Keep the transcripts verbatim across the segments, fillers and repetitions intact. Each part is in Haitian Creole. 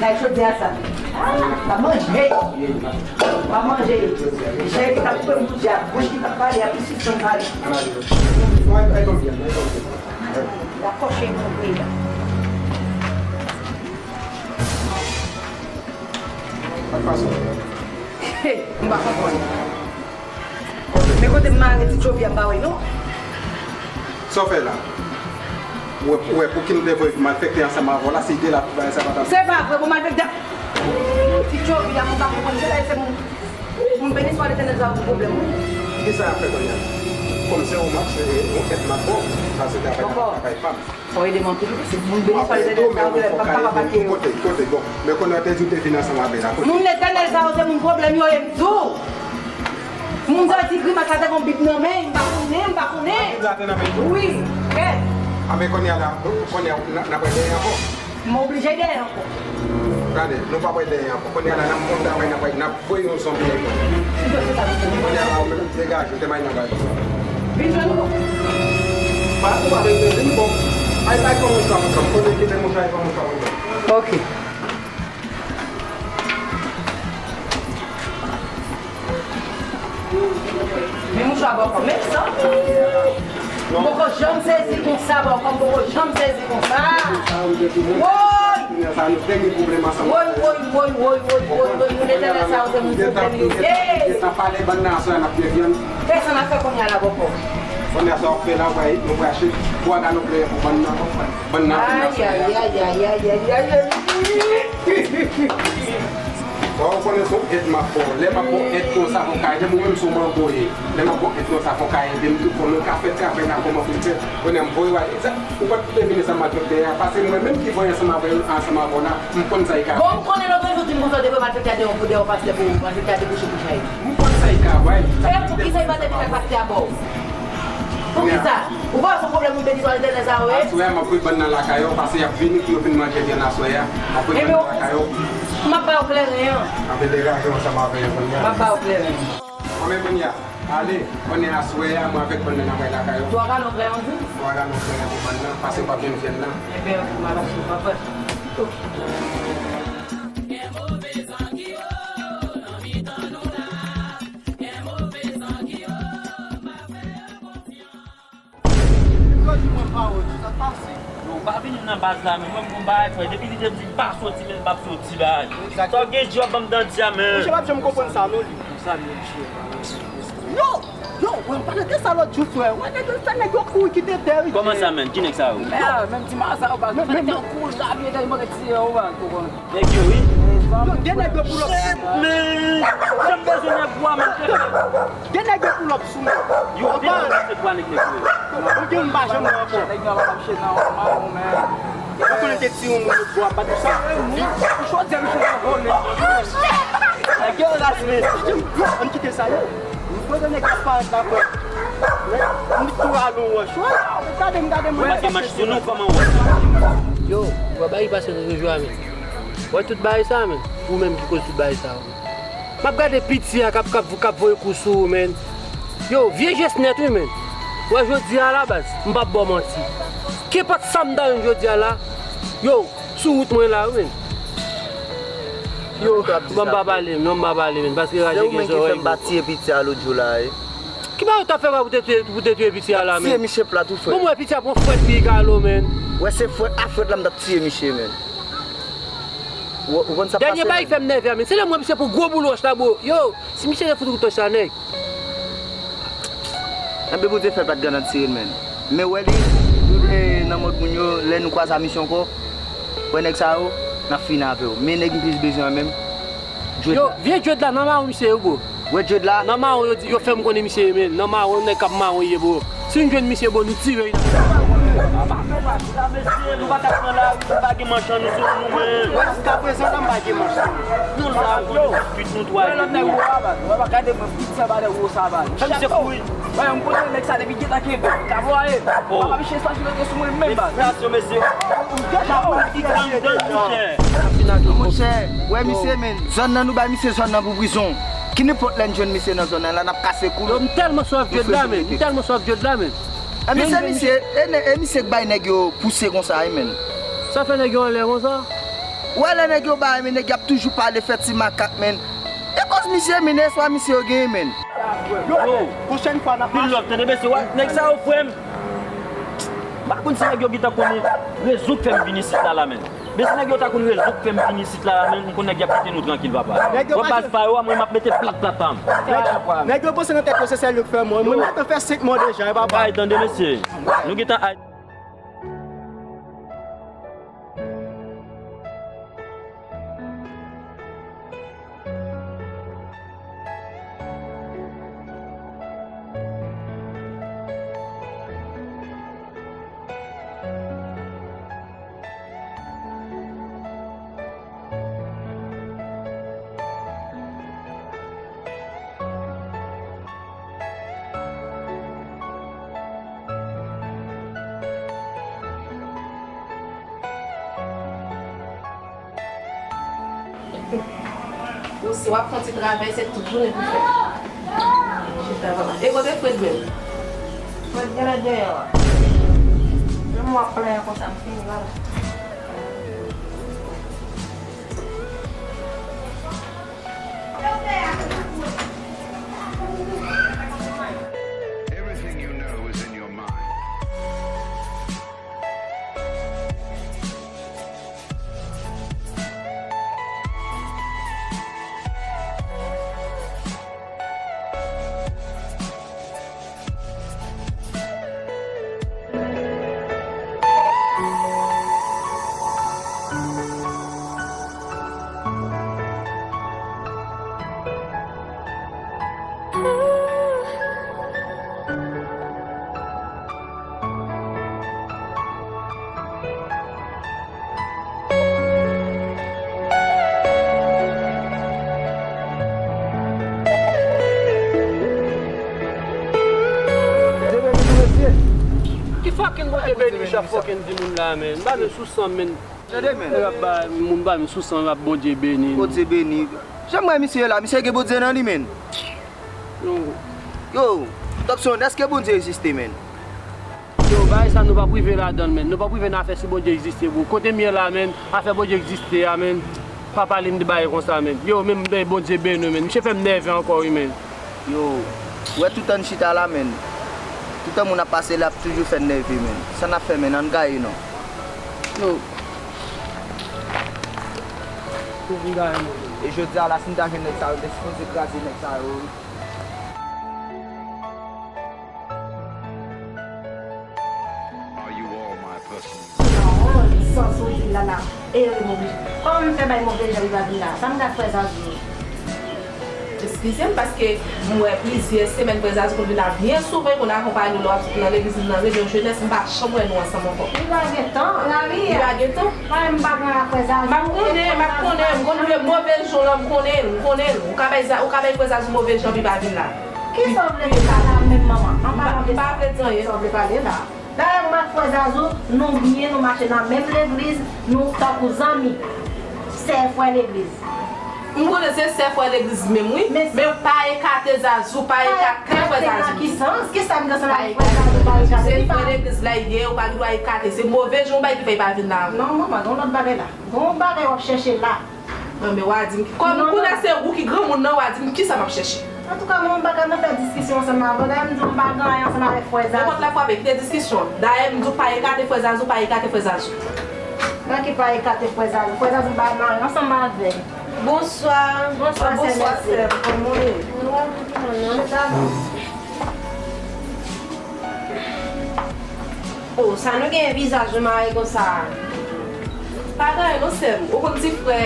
Ay, jodi a sa. Pa manje. Pa manje. Jè ki t ap koupe m pou dyab, bouch ki t ap pale, a pi sispann pale. L ap kòche moun peyi a. M pa konprann. Men kote m mare ti tchovi a m pa wè non. Sa w fè la? Ou wè, ou wè pou ki nou te voye malfektè ansanm avè w la, si de la pou bagay sa pa t ap. Se pa vre, pou malfektè. Ti tchovi a, mwen pa konprann, se la se moun, moun beni swa Letènèl sa pou pwoblèm wi. Ki sa y ap fè kounye a? Kòm se yon mach, se yon èt m ap ba w, sa se travay, travay pa m. Fò ede m anpil wi, se moun beni swa Letènèl sa yo, m pa kapab pake yo. Kote, kote, bon. Men kounye a te di w te vin ansanm avè l la, kote? Moun Letènèl sa yo, se moun pwoblèm yo ye, m di w. Moun sa yo di grimas la te gon bib nan men, m pa konnen, m pa konnen. Bib la te nan men tou? Wi, kèt. A men kounye a la, kounye a, n a, n ap wè dèyè ankò. M oblije dèyè ankò. Gade, nou p ap wè dèyè ankò. Kounye a la, n ap fè yon travay, n ap wè, n ap voye yon zonbi ankò. Kounye a la, ou menm, degaje, te may nan bagay. Vin jwenn ou. Pa, ou pa bezwen vin, bon. Ay, bay fè mouchwa mwen, konnen ki te mouchwa, ay fè mouchwa mwen. Ok. Men mouchwa bòkò, men sa. M poko janm sezi konsa, bòkò, m poko janm sezi konsa. Woy! Woy, woy, woy, woy, woy, woy, woy, moun Letènèl sa yo se moun pwoblèm yo ye. Pèsonn ap fè kounye a la, bòkò. Kounye a sa w ap fè la, w pral, w pral achte twa galon kleren pou bann nan, bann nan. Ay, ay, ay. Bon, ou konnen se yon èd m ap ba w. Lè m ap ba w èd konsa, fò w ka ede m, ou menm se yon manbo w ye. Lè m ap ba w èd konsa, fò w ka ede m tou, fò nou ka fè travay la kòman pou l fèt. Kounye a m voye w ale. Ou pa t pou te vin ansanm ak malfektè a, paske mwen menm ki voye ansanm avè yo, ansanm avè w la, m konn sa y ka fè. Bon, m konnen lòt jou w di m konsa, w te voye malfektè a dèyè yon kou, dèyè yon pastè pou malfektè a debouche bouch a li. M konn sa y ka bay. E poukisa li pa te vin ak pastè a ba w? Poukisa? Ou pa wè se yon pwoblèm moun beni swa Letènèl sa yo ye? Aswè a, m ap voye bann nan lakay ou, paske y ap vini pou yo fin manje vyann aswè a. M ap voye bann nan lakay ou. M ap ba w kleren an. Anben degaje w ansanm avè yo kounye a. M ap ba w kleren an. Anben kounye a, ale, konnen aswè a, mwen avèk bann nan n ap al lakay ou. Twa galon kleren, ou di? Twa galon kleren pou bann nan, paske yo p ap jwenn vyann nan. Enben, m ap achte, m ap achte. Gen move zang ki wo nan mitan nou la. Gen move zang ki wo, m pa fè yo konfyans. Yo di mwen pawòl, sa k pase? Yo, pa vin nan baz la, men mwen m gon bagay fè. Depi li te di m pa soti, men m p ap soti, bagay. Sa w gen di w ap ban m danti a, men. Monchè, m p ap janm konprann sa, non, li. Konsa, men, monchè. Yo! Yo, mwen pale de sa lòt jou, frè. Wè, nèg yo fè nèg yo kouri kite tè, wi. Kòman sa, men? Ki nèg sa yo? Men, a, menm ti maza yo, baz. Men, men, men. Kouri, rabiye, tèlman ke ti yo, baz, ou konprann. Nèg yo, wi. Yo, gen nèg yo pull up. Shit, man. Jan m bezwen nèg bwa, man. Gen nèg yo pull up sou mwen. Yo, gen nèg se bwa nèg nèg yo. Ou gen m pa janm wè ankò. Nèg yo ap mache nan yon mawon, man. Ou konnen te ti yon moun yo bwa, pa di sa. Jodi a, misye nan gwo nèg. Nèg yo ras, men. Yo, ann kite sa, yo. M konnen nèg ap parèt la, frè. M tou rale yon wòch. Gade m, gade m. Ou pa gen manch sou nou, kòman w wè? Yo, ou pa bay pase nou toujou a, men. Wè tout bagay sa, men. Ou menm ki koz tout bagay sa, yo. M ap gade piti a k ap, k ap, k ap voye kou sou ou, men. Yo, vye jès nèt, wi, men. Wè, jodi a, la baz, m p ap ba w manti. Kenpòt sa m ta jwenn jodi a, la, yo, sou wout mwen, la, wi, men. Yo, ban m pa pale, non, m pa pale, men, paske raje gen zòrèy. Se ou menm ki fè m pa tiye piti a lòt jou, la, wi. Ki bagay ou t ap fè pou te tiye, pou te tiye piti a, la, men? Tiye misye plat, wi, frè. Bon, m wè piti a pran frèt pi kalo, men. Wè, se frèt a frèt la, m t ap tiye misye, men. Ou, ou konn sa k pase, men. Dènye bagay ki fè m nève a, men. Se lè m wè misye pran gwo boul wòch la, bro. Yo, si misye te fout ou tòch la, nèg. Enben, Bondye fè pa t gen nan tire l, men. Men wè li, tou, e, nan mòd moun yo, lè nou kwaze a misye ankò, wè nèg sa yo, n ap fini avè yo. Men nèg m plis bezwen an menm, Dread la. Yo, vye Dread la, nan mawon misye yo, bro. Wè Dread la? Nan mawon yo di, yo fè m konnen misye ye, men. Nan mawon, nèg k ap mawon ye, bro. Si n jwenn misye, bro, nou tire l. Mesye, nou pa ka pran lari, nou pa gen manch an nou sou nou, men. Wè, jiskaprezan, la, m pa gen manch sou nou. Nou la, nou tout nou twa. Wè, lòt nèg ou a, baz. Wè, pa gade mwen, pit sa, ba lè ou sa, baz. Fè misye kouri. Wè, m konnen nèg sa depi gentan kenbe. Kabwaye. Oh. Papa, misye sa, jwenn sou mwen menm, baz. Felisitasyon, mesye. Ou deja wè. Monchè, wè, misye, men, zòn nan, nou bay misye zòn nan pou prizon. Ki nenpòt lè n jwenn misye nan zòn nan, la, n ap kase kou l. Yo, m tèlman swaf Dread la, men. M tèlman swaf Dread la, men. E misye, misye, e nè-, e misye k bay nèg yo pouse konsa, wi, men. Sa fè nèg yo anlè konsa? Ou wè lè nèg yo bay, men nèg y ap toujou pale fè ti makak, men. E koz misye, men, e swa misye yo genyen, men. Yo, pwochèn fwa n ap mache. Pil love, tande mesye, wè, nèg sa yo, frè m. M pa konn si nèg yo gentan konnen rezon k fè m vin isit la, la, men. Men si nèg yo ta konn rezon k fè m vin isit la, la, men, m konn nèg y ap kite nou trankil, papa. Wè baz pa yo a, mwen, m ap mete plat, plat pa m. Nèg yo panse nan tèt yo se sèl yo k fè mò. Mwen, m gentan fè senk mò deja, e papa. Ay, tande mesye. Nou gentan ay. Ou si w ap fè yon ti travay, se tout jounen pou fè. Chita, papa. E kote Fred menm? Fred genlè dèyè a. Menm w ap plenyen konsa, m fini la. Everything you know is in your mind. Ki fucking Bondye beni chak fucking di moun la, men. Ba nou sou san, men. Tande, men. E ap ba moun ba nou sou san, ap Bondye beni nou. Bondye beni. Jan m wè misye la, misye gen Bondye nan li, men. Yo. Yo, Topson, èske Bondye egziste, men? Yo, bagay sa nou p ap rive ladan l, men. Nou p ap rive nan afè si Bondye egziste, bro. Kote m ye la, men, afè Bondye egziste a, men, pa pale m de bagay konsa, men. Yo, men, men Bondye beni w, men. Misye fè m nève ankò, wi, men. Yo, ou wè toutan n chita la, men. Toutan moun ap pase la, ap toujou fè n nève, men. Sa n ap fè, men, ann gaye, non. Yo. Pou vin gaye, men. E jodi a la, si n ta jwenn nèg sa yo, n te sipoze kraze nèg sa yo, wi. Are you all my personal? Non, sans ou di la la. E yo, m oblije. Kòman m fè bay move jan li pa vin la? Sa m ka fè Zazou? Eskize m, paske m wè plizyè semèn frè Zazou konn vin la byen souvan, konn akonpaye nou lè w ap nan legliz li nan reyinyon jenès, m pa janm wè nou ansanm ankò. Li pa gen tan, Marie. Li pa gen tan. Mwen, m pa gen afè Zazou. M ap konnen, m ap konnen, m konn vye move jan lan, m konnen l, m konnen l. Ou ka bay za-, ou ka bay frè Zazou move jan pou li pa vin la. Kisa w vle di la la menm, manman? An palan de sa, kisa w vle pale la? Dayè, mwen ak frè Zazou, nou byen, nou mache nan menm legliz, nou tankou zanmi. Sè, frè legliz. M konnen se sè, frè legliz menm, wi. Men, men pa ekate Zazou, pa ekate frè Zazou. Nan ki sans? Kisa m gen ansanm avèk frè Zazou, pa ekate? Se frè legliz la l ye, ou pa gen dwa ekate. Se move jan w bay ki fè l pa vin la. Non, manman, gen yon lòt bagay la. Gen yon bagay w ap chèche la. Non, men w a di m, kòm kounye a se ou ki granmoun nan, w a di m kisa m ap chèche. Antouka, mwen, m pa ka nan fè diskisyon ansanm avè w. Dayè, m di w m pa gen anyen ansanm avèk frè Zazou. Nenpòt lè frape, kite diskisyon. Dayè, m di w pa ekate frè Zazou, pa ekate frè Zazou. Nan ki pa ekate frè Zazou? Frè Zazou m pa gen anyen ansanm avè l. Bonswa. Bonswa, sè Mèsi. Bonswa, sè m. Kòman w ye? Mwen pa byen, non. Chita non. Oh, sa nou gen vizaj nou mare konsa a? Pa gen anyen non, sè m. Ou konn ti frè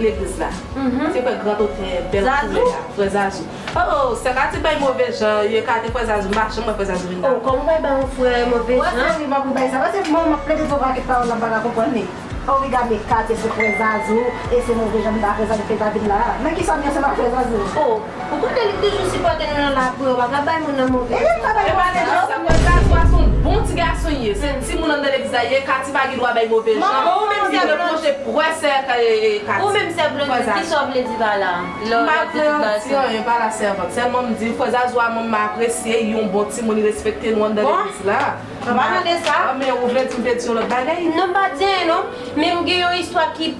legliz la? Mhm. Ti frè grandotè, bèl koulè a, frè Zazou. Oh, oh, sè ka ti bay move jan, yo ekate frè Zazou, m pa janm wè frè Zazou vin la. Oh, kòman w bay bay yon frè move jan? Wè, sè m, li pa pou bay sa. Paske mwen, m ap plede di w pakèt pawòl la, m pa ka konprann li. Obliga m ekate se frè Zazou, e se move jan m ta frè Zazou fè pa vin la. Nan kisa m gen ansanm ak frè Zazou? Oh, ou konnen li toujou sipòte nou nan lapriyè, ou pa ka bay moun nan move jan. E pa bay move jan. Frè Zazou a se yon bon ti gason li ye. Se timoun anndan legliz la li ye, Katy pa gen dwa bay move jan. Li reproche frè sè Katy. Ou menm sè Blondine, kisa w vle di pa la? M pa vle anyen pa la sèvant. Sèlman m di, frè Zazou a mwen m apresye, yon bon timoun, li respekte nou anndan legliz la. M pa tande sa. Ah, men ou vle di m te di yon lòt bagay? Non, m pa di anyen non. Men m gen yon istwa ki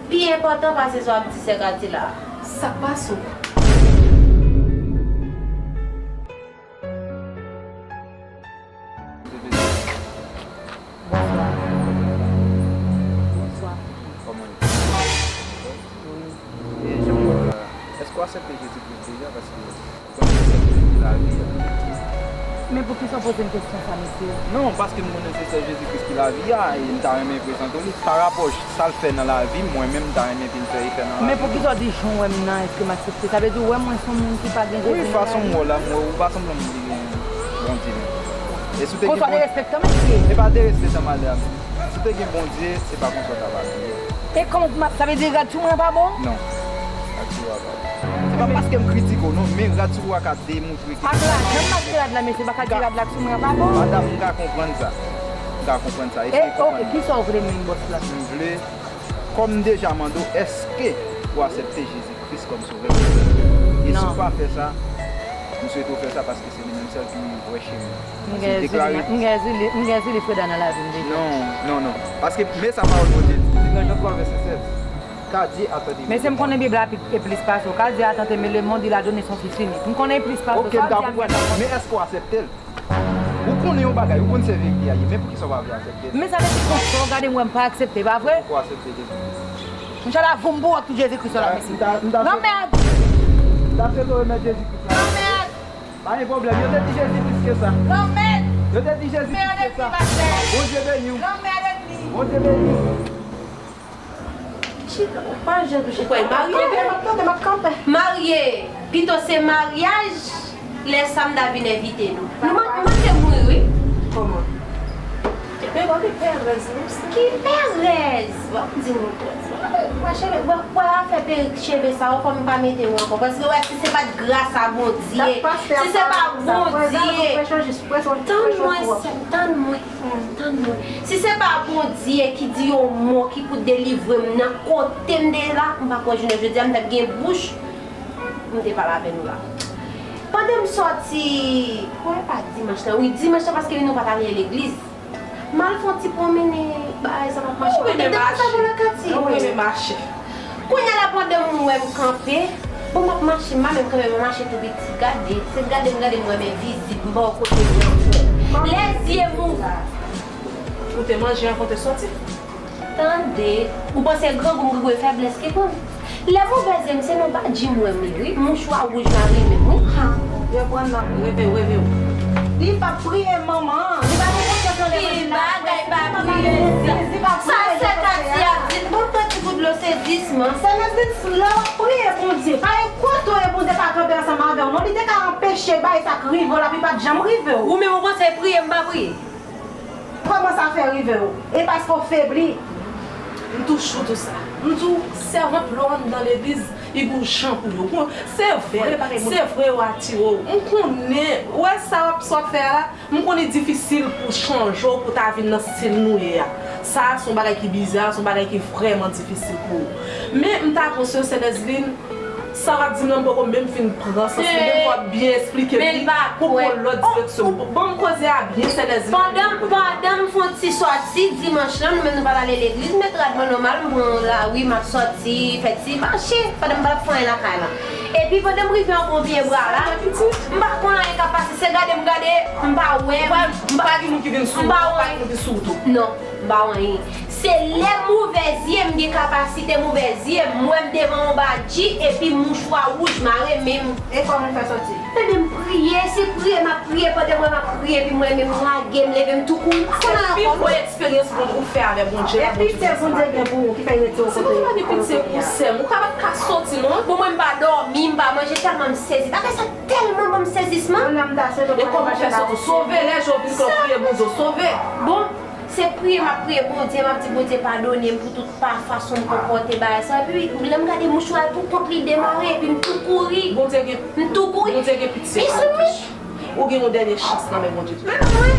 Pi enpòtan pase sa w ap di sè Kati la. Sa k pase w? Bonswa. Bonswa. Kòman w ye? Wi. E jan w ye la, èske w aksepte Jezi Kris deja? Paske ou konnen se sèl ki lavi a. Men poukisa w poze m kesyon sa, mesye? Non, paske m konnen se sèl Jezi Kris ki lavi a, e m ta renmen prezante w li. Pa rapò sa l fè nan lavi m, mwen menm, m ta renmen vin fè efè nan lavi m. Men poukisa w di jan w wè m nan, èske m aksepte? Sa vle di w wè mwen se yon moun ki pa gen Jezi nan lavi m? Wi, fason m wè w la, m wè ou pa sanble yon moun ki gen Bondye menm. E si w te gen Bondye. Konsa w derespektan, mesye. E pa derespektan, madanm. Si w te gen Bondye, se pa konsa w t ap abiye. E kòman, sa vle di rad sou mwen an pa bon? Non. Rad sou ou a pa bon. Se pa paske m kritike w non, men rad sou ou a ka demontre ke... Ak lajan m achte rad la, mesye, pa ka di rad la k sou mwen an pa bon. Madanm, m ka konprann sa. M ka konprann sa. E, oke, kisa w vle menm, bòs la? M vle, kòm m deja mande w, èske ou aksepte Jezi Kris kòm sovè? E si w pa fè sa, m swete w fè sa paske se li menm sèl ki vrè chemen. M gen Zili, m gen Zili, m gen Zili Freda nan lavi m deja. Non, non, non. Paske, men sa pawòl Bondye di, Jan twa vèsè sèz. Car Dieu a tant aimé le monde. Mesye, m konnen Bib la pi, e plis pase w. Car Dieu a tant aimé le monde, il a donné son Fils unique. M konnen plis pase w. Oke, m ka konprann. Men èske w aksepte l? Ou konnen yon bagay, ou konn se verite a ye, men poukisa w pa vle aksepte l? Men sa vle di konsa w gade m wè m pa aksepte, pa vre? Ou poko aksepte Jezi. Mouche la voum pou w ak tout Jezi Kris la, mesye. Lanmèd! M ta swete w remèt Jezi Kris la. Lanmèd! Pa gen pwoblèm, yo te di Jezi plis ke sa. Lanmèd! Yo te di Jezi plis ke sa. Bondye beni w. Lanmèd ènmi! Bondye beni w. Chita, ou pa jan touche. Ou kwè l marye? M ap kanpe, m ap kanpe. Marye, pito se maryaj, lè sa m ta vin envite nou. Nou man-, manke mouri, wi. Kòman? Men gade perèz, non, sa. Ki perèz? W ap di nou perèz. Wè, cheve, wè, wè afè perik cheve sa yo, fò m pa mete yo ankò. Paske, wè, si se pa t gras a Bondye, si se pa Bondye. Tann mwen, sè, tann mwen. Tann mwen. Si se pa Bondye ki di yon mo ki pou delivre m nan kote m te ye la, m pa kwè jounen jodi a m t ap gen bouch pou m te pale avè nou la. Pandan m sòti, kwè pa dimanch lan, wi, dimanch lan, paske nou pa t ale legliz. M al fè yon ti pwonmennen, bagay sa p ap mache. Ou renmen mache. Ou renmen mache. Kounye a la, pandan m wè m kanpe, bon, m ap mache, m pa menm kanpe, m ap mache tou piti. Gade, se gade m gade m wè m envizib, m pa wè kote m ye ankò. Lèzye m ouvè. Ou te manje anvan w te sòti? Tande, ou panse grangou m grangou e fèblès ki pran m? Lè m ouvè zye m, se nan badji m wè m ye, wi. Mouchwa wouj mare menm, wi. Ha, reprann nan. Reve, reve w. Li p ap priye manman. Li pa gen konsyans nan levanjil la. Bagay pa priye sa. Sa sè Kati ap di, ban m pran ti gout dlo, se disman. Sè Nesline, lè w ap priye Bondye, pa gen kote w ye Bondye pa kanpe ansanm avè w non. Li te ka anpeche bagay sa k rive w la, pou li pa t janm rive w. Ou menm ou panse priye m pa priye? Kòman sa fè rive w? E paske w febli? M tou cho tou sa. M di w, sèvant lè w anndan legliz, li gon jan pou yo. Bon, se vre, se vre yo atire w. M konnen, ou wè sa w ap, sa w ap fè a la, m konnen difisil pou chanje w, pou ta vin nan stil nou ye a. Sa a se yon bagay ki biza, se yon bagay ki vrèman difisil pou ou. Men m ta panse, sè Nesline, sa w ap di m nan, m poko menm fin pran sans li, men fò w byen esplike m li pou pran lòt direksyon. Ban m koze a byen, sè Nesline. Pandan, pandan m fè yon ti sòti dimanch lan, nou menm nou pa t ale legliz, m met rad mwen nòmal, m pran lari, m ap sòti, fè ti mache, pandan m pa t ap fè anyen lakay lan. Epi pandan m rive anba yon pye bwa la, m pa konn anyen k ap pase, se gade m gade, m pa wè, m pa, m pa gen moun ki vin sou ou, pa gen moun ki sou ou tou. Non, m pa wè anyen. Se lè m ouvè zye m, gen kapasite m ouvè zye m, m wè m devan yon badji epi mouchwa wouj mare men m. E kòman w fè sòti? Ebyen m priye, se priye m ap priye, pandan m wè m ap priye epi m wè men m lage m leve m tou kouri. M pa konn anyen ankò non. Se pi gwo eksperyans ou fè avèk Bondye la, Bondye. Epi se Bondye gen pou ou ki fè l retire w kote w ye. Si w pa gen pitye pou sè m, ou ka pa t ka sòti non. Bon mwen m pa dòmi, m pa manje tèlman m sezi. Bagay sa tèlman ban m sezisman. E kòman w fè sòti? Sove, lè jou vin klè w priye Bondye w sove. Bon. Se priye m ap priye Bondye, m ap di Bondye padone m pou tout pa fason m konpòte bagay sa. Epi lè m gade mouchwa a pou kont li demare, epi m tou kouri. Bondye gen, m tou kouri. Bondye gen pitye. Mezanmi! Ou gen yon dènye chans nan men Bondye tou. Men non, wi.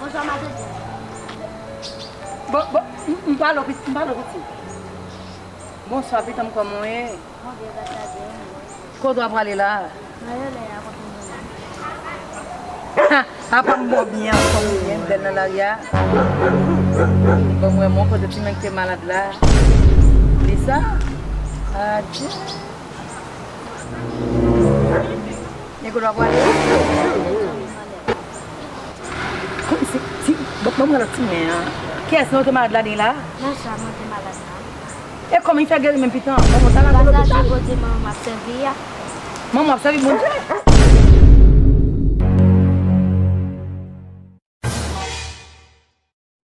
Bonjou, madanm. Bon, bon, m, m pale w piti, m pale w piti. Bonswa, pitit m, kòman w ye? Mwen byen, gras a Dye, mwen. Kote w ap prale la a? Mwen rele a kote mwen ye. Apa m bon byen, anfòm ou byen, bèl nan lari a. Bon, mwen, mwen kote ti nèg te malad la. Lisa? Adye. Nèg ou dwa pwale? Kòm si, si, bon, bon, mwen lòt ti men an. Kiyès nan te malad la ni la? Nan sa, mwen te malad la. E kòman li fè geri menm pitan? Bon, mwen ta la Papa Sasha, kote manman m ap sèvi a. Manman ap sèvi Bondye?